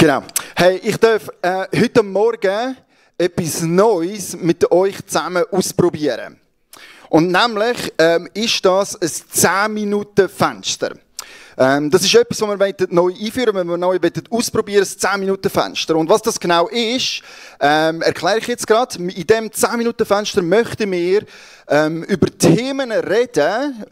Genau. Hey, ich darf heute Morgen etwas Neues mit euch zusammen ausprobieren. Und nämlich ist das ein 10-Minuten-Fenster. Das ist etwas, was wir neu einführen wollen, wenn wir neu ausprobieren, ein 10-Minuten-Fenster. Und was das genau ist, erkläre ich jetzt gerade. In diesem 10-Minuten-Fenster möchten wir über Themen reden,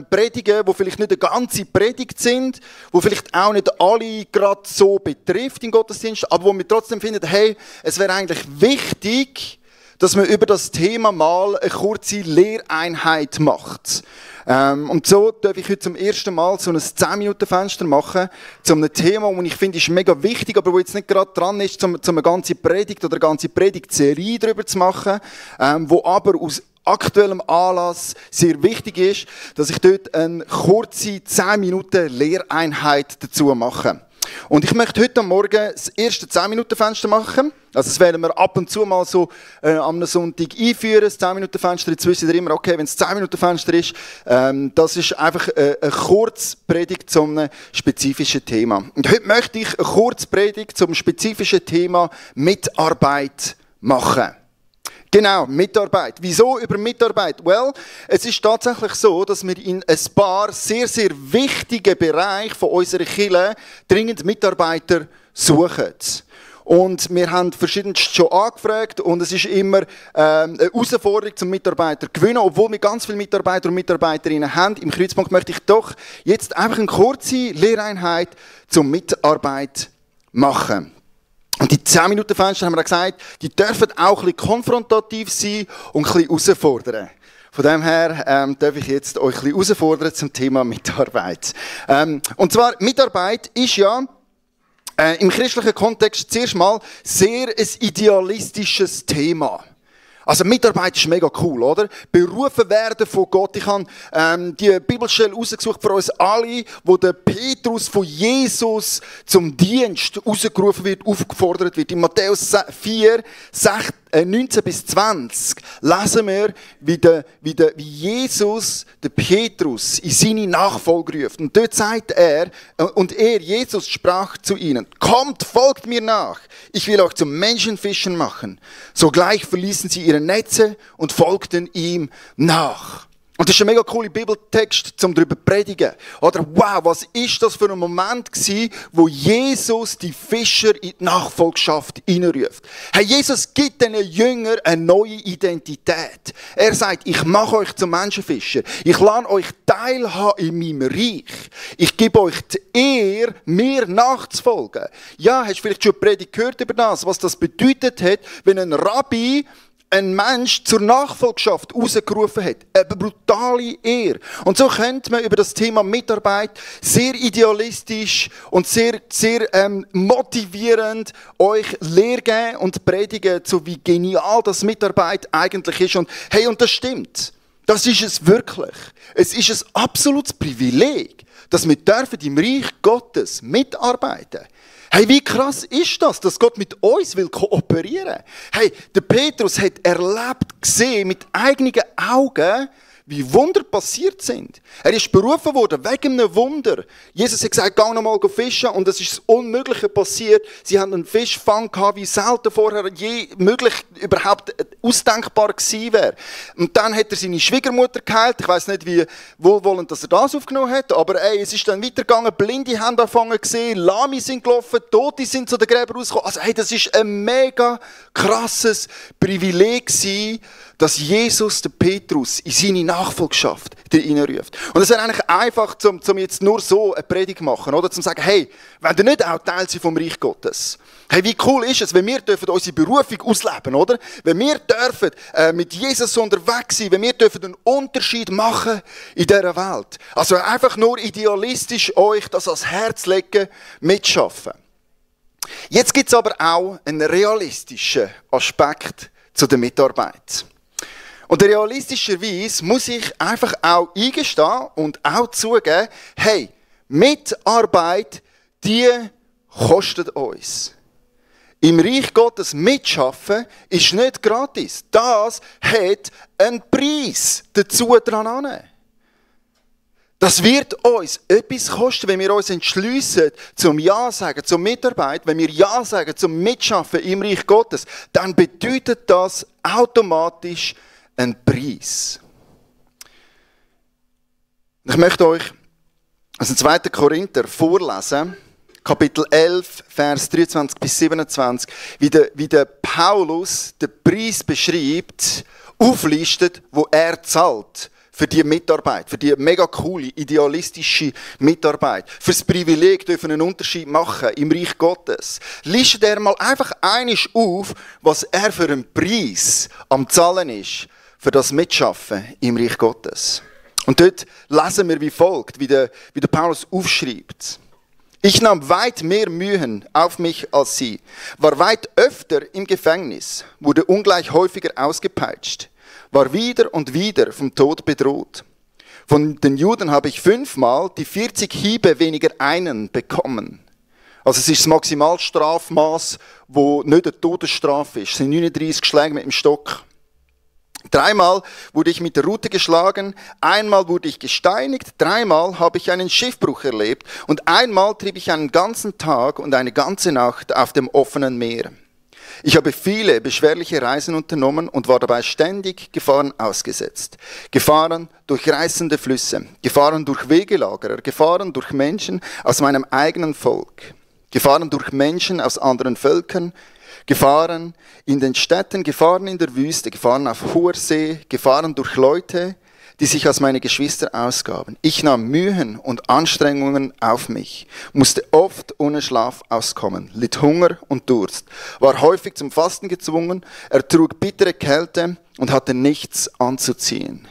predigen, die vielleicht nicht eine ganze Predigt sind, die vielleicht auch nicht alle gerade so betrifft im Gottesdienst, aber wo wir trotzdem finden, hey, es wäre eigentlich wichtig, dass man über das Thema mal eine kurze Lehreinheit macht. Und so darf ich heute zum ersten Mal so ein 10-Minuten-Fenster machen, zu einem Thema, das ich finde, ist mega wichtig, aber wo jetzt nicht gerade dran ist, um eine ganze Predigt oder eine ganze Predigtserie darüber zu machen, wo aber aus aktuellem Anlass sehr wichtig ist, dass ich dort eine kurze 10 Minuten Lehreinheit dazu mache. Und ich möchte heute Morgen das erste 10-Minuten-Fenster machen. Also das werden wir ab und zu mal so am Sonntag einführen, das 10-Minuten-Fenster. Jetzt wisst ihr immer, okay, wenn es 10-Minuten-Fenster ist, das ist einfach eine Kurzpredigt zu einem spezifischen Thema. Und heute möchte ich eine Kurzpredigt zum spezifischen Thema Mitarbeit machen. Genau, Mitarbeit. Wieso über Mitarbeit? Well, es ist tatsächlich so, dass wir in ein paar sehr, sehr wichtigen Bereichen von unserer Kirche dringend Mitarbeiter suchen. Und wir haben verschiedenst schon angefragt und es ist immer eine Herausforderung zum Mitarbeiter gewinnen, obwohl wir ganz viele Mitarbeiter und Mitarbeiterinnen haben. Im Kreuzpunkt möchte ich doch jetzt einfach eine kurze Lehreinheit zur Mitarbeit machen. Und die 10-Minuten-Fenster, haben wir gesagt, die dürfen auch ein bisschen konfrontativ sein und ein bisschen herausfordern. Von dem her darf ich jetzt euch ein bisschen herausfordern zum Thema Mitarbeit. Und zwar, Mitarbeit ist ja im christlichen Kontext zuerst mal sehr ein idealistisches Thema. Also Mitarbeit ist mega cool, oder? Berufen werden von Gott. Ich habe die Bibelstelle rausgesucht für uns alle, wo der Petrus von Jesus zum Dienst rausgerufen wird, aufgefordert wird. In Matthäus 4, 19 bis 20 lesen wir, wie Jesus, der Petrus, in seine Nachfolge ruft. Und dort sagt Jesus, sprach zu ihnen: Kommt, folgt mir nach. Ich will euch zum Menschenfischern machen. Sogleich verließen sie ihre Netze und folgten ihm nach. Und das ist ein mega cooler Bibeltext, um darüber zu predigen. Oder wow, was ist das für ein Moment gewesen, wo Jesus die Fischer in die Nachfolgschaft hineinruft. Hey, Jesus gibt den Jüngern eine neue Identität. Er sagt, ich mache euch zum Menschenfischer. Ich lasse euch teilhaben in meinem Reich. Ich gebe euch die Ehre, mir nachzufolgen. Ja, hast du vielleicht schon eine Predigt gehört über das, was das bedeutet hat, wenn ein Rabbi ein Mensch zur Nachfolgschaft rausgerufen hat. Eine brutale Ehre. Und so könnte man über das Thema Mitarbeit sehr idealistisch und sehr motivierend euch Lehre geben und predigen, so wie genial das Mitarbeit eigentlich ist. Und hey, und das stimmt. Das ist es wirklich. Es ist ein absolutes Privileg, dass wir im Reich Gottes mitarbeiten dürfen. Hey, wie krass ist das, dass Gott mit uns will kooperieren? Hey, der Petrus hat erlebt, gesehen, mit eigenen Augen, wie Wunder passiert sind. Er ist berufen worden wegen einem Wunder. Jesus hat gesagt, geh nochmal fischen, und es ist das Unmögliche passiert. Sie haben einen Fischfang gehabt, wie selten vorher je möglich überhaupt ausdenkbar gewesen wäre. Und dann hat er seine Schwiegermutter geheilt. Ich weiss nicht, wie wohlwollend dass er das aufgenommen hat, aber es ist dann weitergegangen. Blinde haben angefangen gesehen, Lahme sind gelaufen, Tote sind zu den Gräbern rausgekommen. Also hey, das ist ein mega krasses Privileg gewesen, dass Jesus, der Petrus, in seine Nachfolgschaft hineinruft. Und es ist eigentlich einfach, zum jetzt nur so eine Predigt machen, oder? Zum sagen, hey, wenn ihr nicht auch Teil seid vom Reich Gottes. Hey, wie cool ist es, wenn wir unsere Berufung ausleben, oder? Wenn wir dürfen mit Jesus unterwegs sein, wenn wir einen Unterschied machen in dieser Welt. Also einfach nur idealistisch euch das ans Herz legen, mitschaffen. Jetzt gibt es aber auch einen realistischen Aspekt zu der Mitarbeit. Und realistischerweise muss ich einfach auch eingestehen und auch zugeben, hey, Mitarbeit, die kostet uns. Im Reich Gottes mitschaffen ist nicht gratis. Das hat einen Preis dazu dran. Das wird uns etwas kosten, wenn wir uns entschliessen, zum Ja sagen, zur Mitarbeit, wenn wir Ja sagen, zum Mitschaffen im Reich Gottes, dann bedeutet das automatisch einen Preis. Ich möchte euch aus dem 2. Korinther vorlesen, Kapitel 11, Vers 23 bis 27, wie der Paulus den Preis beschreibt, auflistet, wo er zahlt für die Mitarbeit, für die mega coole, idealistische Mitarbeit, für das Privileg dürfen einen Unterschied machen im Reich Gottes. Listet er mal einfach einisch auf, was er für einen Preis am Zahlen ist für das Mitschaffen im Reich Gottes. Und dort lesen wir wie folgt, wie der Paulus aufschreibt. Ich nahm weit mehr Mühen auf mich als sie, war weit öfter im Gefängnis, wurde ungleich häufiger ausgepeitscht, war wieder und wieder vom Tod bedroht. Von den Juden habe ich 5-mal die 40 Hiebe weniger einen bekommen. Also es ist das Maximalstrafmaß, wo nicht eine Todesstrafe ist. Es sind 39 Schläge mit dem Stock. 3-mal wurde ich mit der Rute geschlagen, 1-mal wurde ich gesteinigt, 3-mal habe ich einen Schiffbruch erlebt und 1-mal trieb ich einen ganzen Tag und eine ganze Nacht auf dem offenen Meer. Ich habe viele beschwerliche Reisen unternommen und war dabei ständig Gefahren ausgesetzt. Gefahren durch reißende Flüsse, Gefahren durch Wegelagerer, Gefahren durch Menschen aus meinem eigenen Volk, Gefahren durch Menschen aus anderen Völkern, Gefahren in den Städten, Gefahren in der Wüste, Gefahren auf hoher See, Gefahren durch Leute, die sich als meine Geschwister ausgaben. Ich nahm Mühen und Anstrengungen auf mich, musste oft ohne Schlaf auskommen, litt Hunger und Durst, war häufig zum Fasten gezwungen, ertrug bittere Kälte und hatte nichts anzuziehen.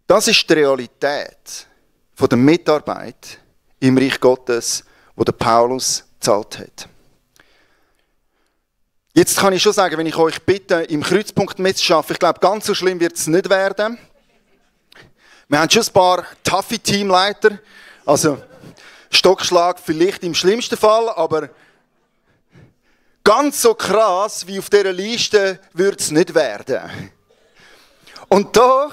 Das ist die Realität von der Mitarbeit im Reich Gottes, wo der Paulus gezahlt hat. Jetzt kann ich schon sagen, wenn ich euch bitte, im Kreuzpunkt mitzuschaffen, ich glaube, ganz so schlimm wird es nicht werden. Wir haben schon ein paar taffe Teamleiter, also Stockschlag vielleicht im schlimmsten Fall, aber ganz so krass wie auf dieser Liste wird es nicht werden. Und doch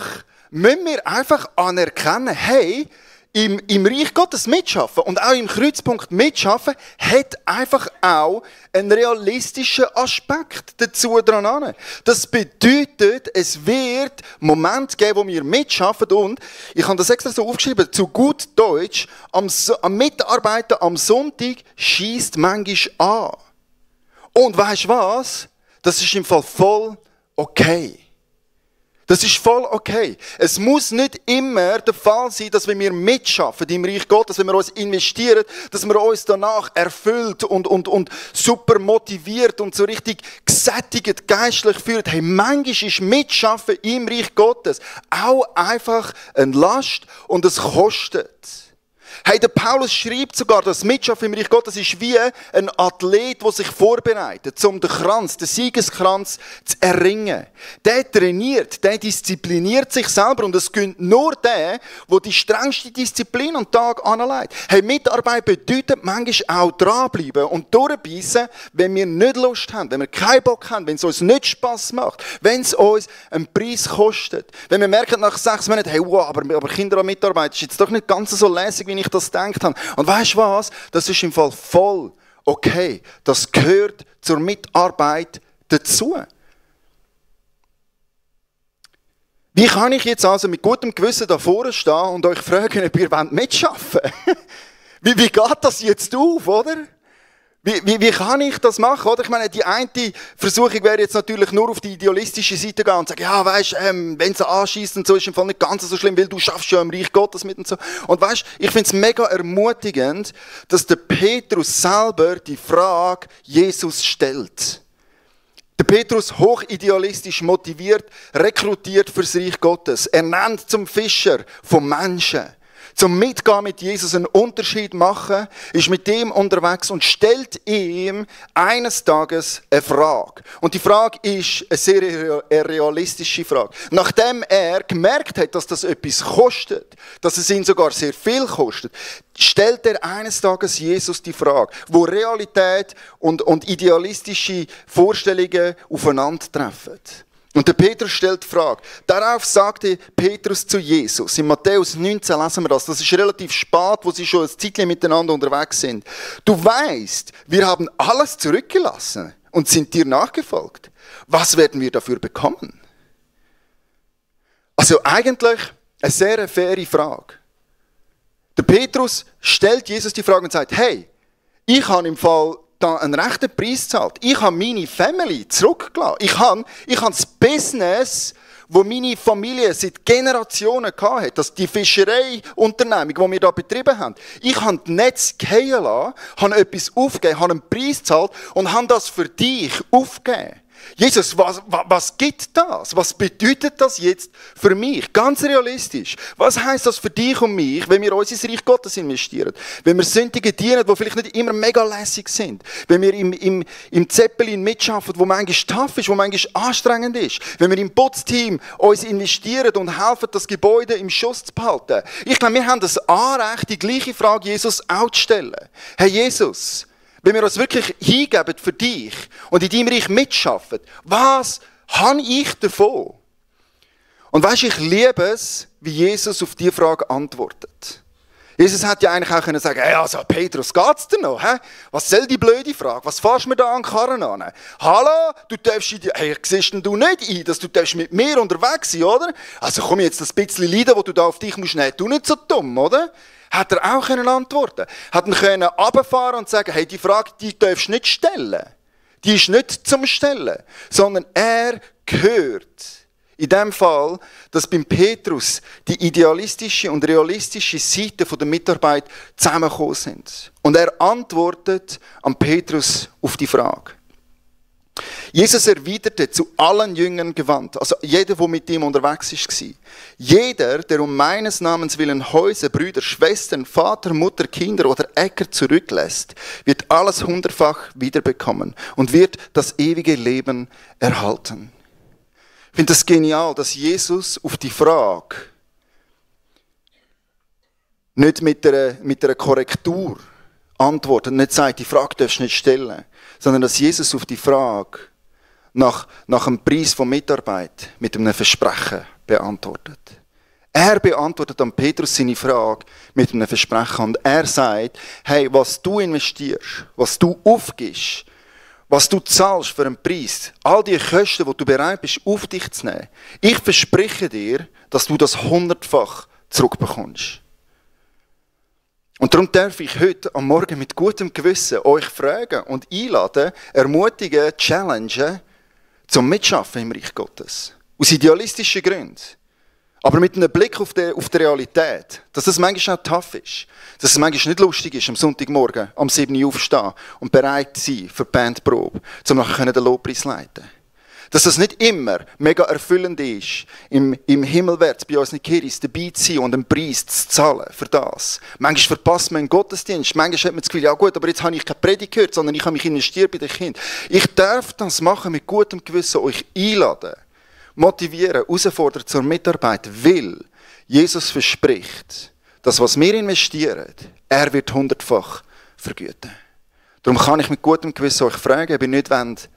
müssen wir einfach anerkennen, hey, im Reich Gottes mitschaffen und auch im Kreuzpunkt mitschaffen, hat einfach auch einen realistischen Aspekt dazu dran. Das bedeutet, es wird Momente geben, wo wir mitschaffen und, ich habe das extra so aufgeschrieben, zu gut Deutsch, am Mitarbeiter am Sonntag schiesst manchmal an. Und weisst du was? Das ist im Fall voll okay. Das ist voll okay. Es muss nicht immer der Fall sein, dass wenn wir mitschaffen im Reich Gottes, wenn wir uns investieren, dass wir uns danach erfüllt und super motiviert und so richtig gesättigt, geistlich führt. Hey, manchmal ist Mitschaffen im Reich Gottes auch einfach eine Last und es kostet. Hey, der Paulus schreibt sogar, dass Mitschaffen im Reich Gottes ist wie ein Athlet, der sich vorbereitet, um den Kranz, den Siegeskranz zu erringen. Der trainiert, der diszipliniert sich selber und es gönnt nur der die strengste Disziplin am Tag anlegt. Hey, Mitarbeit bedeutet manchmal auch dranbleiben und durchbeissen, wenn wir nicht Lust haben, wenn wir keinen Bock haben, wenn es uns nicht Spass macht, wenn es uns einen Preis kostet. Wenn wir merken nach 6 Monaten, hey, wow, aber Kinder an Mitarbeit ist jetzt doch nicht ganz so lässig, wie ich das gedacht habe. Und weißt du was? Das ist im Fall voll okay. Das gehört zur Mitarbeit dazu. Wie kann ich jetzt also mit gutem Gewissen da vorne stehen und euch fragen, ob ihr mitschaffen wollt? Wie geht das jetzt auf, oder? Wie kann ich das machen, oder? Ich meine, die eine Versuchung wäre jetzt natürlich nur auf die idealistische Seite gehen und sagen, ja, weisst, wenn es anschießt und so, ist im Fall nicht ganz so schlimm, weil du schaffst ja im Reich Gottes mit und so. Und weisst, ich finde es mega ermutigend, dass der Petrus selber die Frage Jesus stellt. Der Petrus, hochidealistisch motiviert, rekrutiert fürs Reich Gottes. Er nennt zum Fischer von Menschen. Zum Mitgehen mit Jesus einen Unterschied machen, ist mit ihm unterwegs und stellt ihm eines Tages eine Frage. Und die Frage ist eine sehr realistische Frage. Nachdem er gemerkt hat, dass das etwas kostet, dass es ihn sogar sehr viel kostet, stellt er eines Tages Jesus die Frage, wo Realität und idealistische Vorstellungen aufeinandertreffen. Und der Petrus stellt die Frage. Darauf sagte Petrus zu Jesus. In Matthäus 19 lesen wir das. Das ist relativ spät, wo sie schon ein Zeitchen miteinander unterwegs sind. Du weißt, wir haben alles zurückgelassen und sind dir nachgefolgt. Was werden wir dafür bekommen? Also eigentlich eine sehr faire Frage. Der Petrus stellt Jesus die Frage und sagt, hey, ich habe im Fall da einen rechten Preis gezahlt. Ich habe meine Family zurückgelassen. Ich habe das Business, wo meine Familie seit Generationen hatte, das die Fischereiunternehmung, die wir da betrieben haben. Ich habe das Netz fallen lassen, habe etwas aufgegeben, habe einen Preis gezahlt und habe das für dich aufgegeben. Jesus, was gibt das? Was bedeutet das jetzt für mich? Ganz realistisch. Was heisst das für dich und mich, wenn wir uns ins Reich Gottes investieren? Wenn wir Sündigen dienen, die vielleicht nicht immer mega lässig sind. Wenn wir im Zeppelin mitschaffen, wo manchmal tough ist, wo manchmal anstrengend ist. Wenn wir im Putzteam uns investieren und helfen, das Gebäude im Schuss zu behalten. Ich glaube, wir haben das Anrecht, die gleiche Frage Jesus auch zu stellen. Herr Jesus, wenn wir uns wirklich hingeben für dich und in deinem Reich mitschaffen, was habe ich davon? Und weisst, ich liebe es, wie Jesus auf diese Frage antwortet. Jesus hätte ja eigentlich auch können sagen, hey, also Petrus, geht's dir noch? Hä? Was soll die blöde Frage? Was fährst du mir da an den Karren an? Hallo, du darfst hey, siehst denn du nicht ein, dass du mit mir unterwegs sein, oder? Also komm jetzt das bisschen Leiden, das du da auf dich musst nehmen, du nicht so dumm, oder? Hat er auch antworten können. Hat er können runterfahren und sagen, hey, die Frage, die darfst du nicht stellen. Die ist nicht zum Stellen, sondern er gehört. In dem Fall, dass beim Petrus die idealistische und realistische Seite der Mitarbeit zusammengekommen sind. Und er antwortet an Petrus auf die Frage. Jesus erwiderte zu allen Jüngern gewandt, also jeder, der mit ihm unterwegs war. Jeder, der um meines Namens willen Häuser, Brüder, Schwestern, Vater, Mutter, Kinder oder Äcker zurücklässt, wird alles 100-fach wiederbekommen und wird das ewige Leben erhalten. Ich finde das genial, dass Jesus auf die Frage nicht mit einer Korrektur antwortet, nicht sagt, die Frage darfst du nicht stellen, sondern dass Jesus auf die Frage nach dem Preis von Mitarbeit mit einem Versprechen beantwortet. Er beantwortet an Petrus seine Frage mit einem Versprechen und er sagt, hey, was du investierst, was du aufgibst, was du zahlst für einen Preis, all die Kosten, die du bereit bist, auf dich zu nehmen, ich verspreche dir, dass du das 100-fach zurückbekommst. Und darum darf ich heute am Morgen mit gutem Gewissen euch fragen und einladen, ermutigen, challengen, zum Mitschaffen im Reich Gottes. Aus idealistischen Gründen. Aber mit einem Blick auf die Realität. Dass es manchmal auch tough ist. Dass es manchmal nicht lustig ist, am Sonntagmorgen am 7 Uhr aufstehen und bereit sein für die Bandprobe, um nachher den Lobpreis zu leiten. Dass das nicht immer mega erfüllend ist, im Himmelwärts bei unseren Kirchen dabei zu sein und einen Preis zu zahlen für das. Manchmal verpasst man einen Gottesdienst, manchmal hat man das Gefühl, ja gut, aber jetzt habe ich keine Predigt gehört, sondern ich habe mich investiert bei den Kindern. Ich darf das machen mit gutem Gewissen, euch einladen, motivieren, herausfordern zur Mitarbeit, weil Jesus verspricht, dass was wir investieren, er wird 100-fach vergüten. Darum kann ich mit gutem Gewissen euch fragen, ob ihr nicht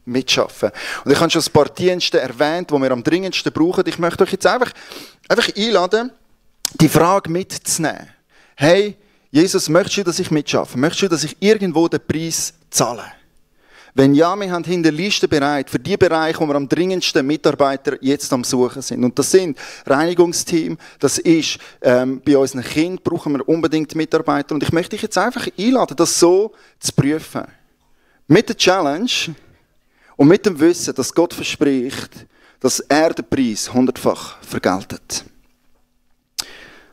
mitschaffen wollt. Und ich habe schon ein paar Dienste erwähnt, die wir am dringendsten brauchen. Ich möchte euch jetzt einfach einladen, die Frage mitzunehmen. Hey, Jesus, möchtest du, dass ich mitschaffe? Möchtest du, dass ich irgendwo den Preis zahle? Wenn ja, wir haben hinter der Liste bereit für die Bereiche, wo wir am dringendsten Mitarbeiter jetzt am Suchen sind. Und das sind Reinigungsteam, das ist bei unseren Kindern brauchen wir unbedingt Mitarbeiter. Und ich möchte dich jetzt einfach einladen, das so zu prüfen. Mit der Challenge und mit dem Wissen, dass Gott verspricht, dass er den Preis 100-fach vergeltet.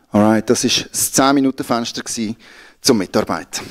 Alright, das war das 10-Minuten-Fenster zur Mitarbeit.